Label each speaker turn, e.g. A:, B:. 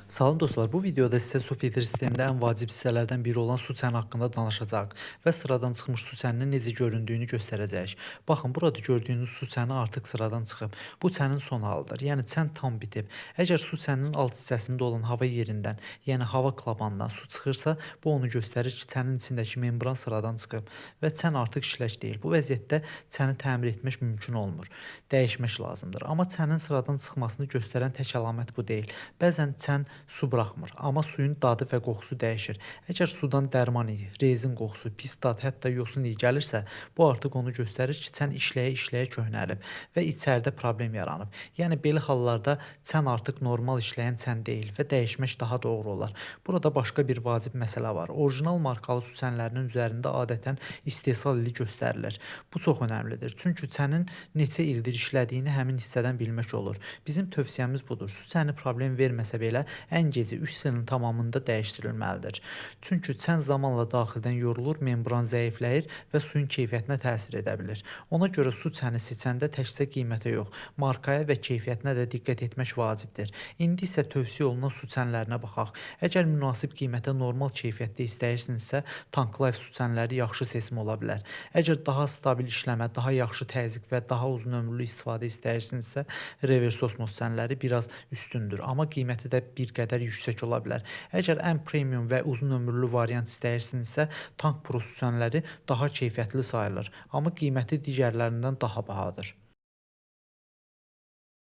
A: Salam dostlar, bu videoda sizə su filtr sistemində ən vacib hissələrdən biri olan su çəni haqqında danışacağıq və sıradan çıxmış su çəninin necə göründüyünü göstərəcəyik. Baxın, burada gördüyünüz su çəni artıq sıradan çıxıb. Bu çənin son halıdır. Yəni çən tam bitib. Əgər su çəninin alt hissəsində olan hava yerindən, yəni hava klapanından su çıxırsa, bu onu göstərir ki, çənin içindəki membran sıradan çıxıb və çən artıq işlək deyil. Bu vəziyyətdə çəni təmir etmək mümkün olmur. Dəyişmək lazımdır. Amma çənin sıradan çıxmasını göstərən tək əlamət bu deyil. Bəzən çən su buraxmır, amma suyun dadı və qoxusu dəyişir. Əgər sudan dərman iyi, rezin qoxusu, pis dad, hətta yosun iyi gəlirsə, bu artıq onu göstərir ki, çən işləyə-işləyə köhnəlib və içəridə problem yaranıb. Yəni belə hallarda çən artıq normal işləyən çən deyil və dəyişmək daha doğru olar. Burada başqa bir vacib məsələ var. Orijinal markalı su çənlərinin üzərində adətən istehsal ili göstərilir. Bu çox önəmlidir. Çünki çənin neçə ildir işlədiyini həmin hissədən bilmək olur. Bizim tövsiyəmiz budur. Su çəni problem verməsə belə ən geci 3 ilin tamamında dəyişdirilməlidir. Çünki çən zamanla daxildən yorulur, membran zəifləyir və suyun keyfiyyətinə təsir edə bilir. Ona görə su çəni seçəndə təkcə qiymətə yox, markaya və keyfiyyətinə də diqqət etmək vacibdir. İndi isə tövsiyə olunan su çənlərinə baxaq. Əgər münasib qiymətə normal keyfiyyətdə istəyirsinizsə, Tanklife su çənləri yaxşı seçim ola bilər. Əgər daha stabil işləmə, daha yaxşı təzyiq və daha uzunömürlü istifadə istəyirsinizsə, reverse osmos çənləri biraz üstündür, amma qiyməti də bir qədər yüksək ola bilər. Əgər ən premium və uzun ömürlü variant istəyirsinizsə, Tank Pro su çənləri daha keyfiyyətli sayılır, amma qiyməti digərlərindən daha bahadır.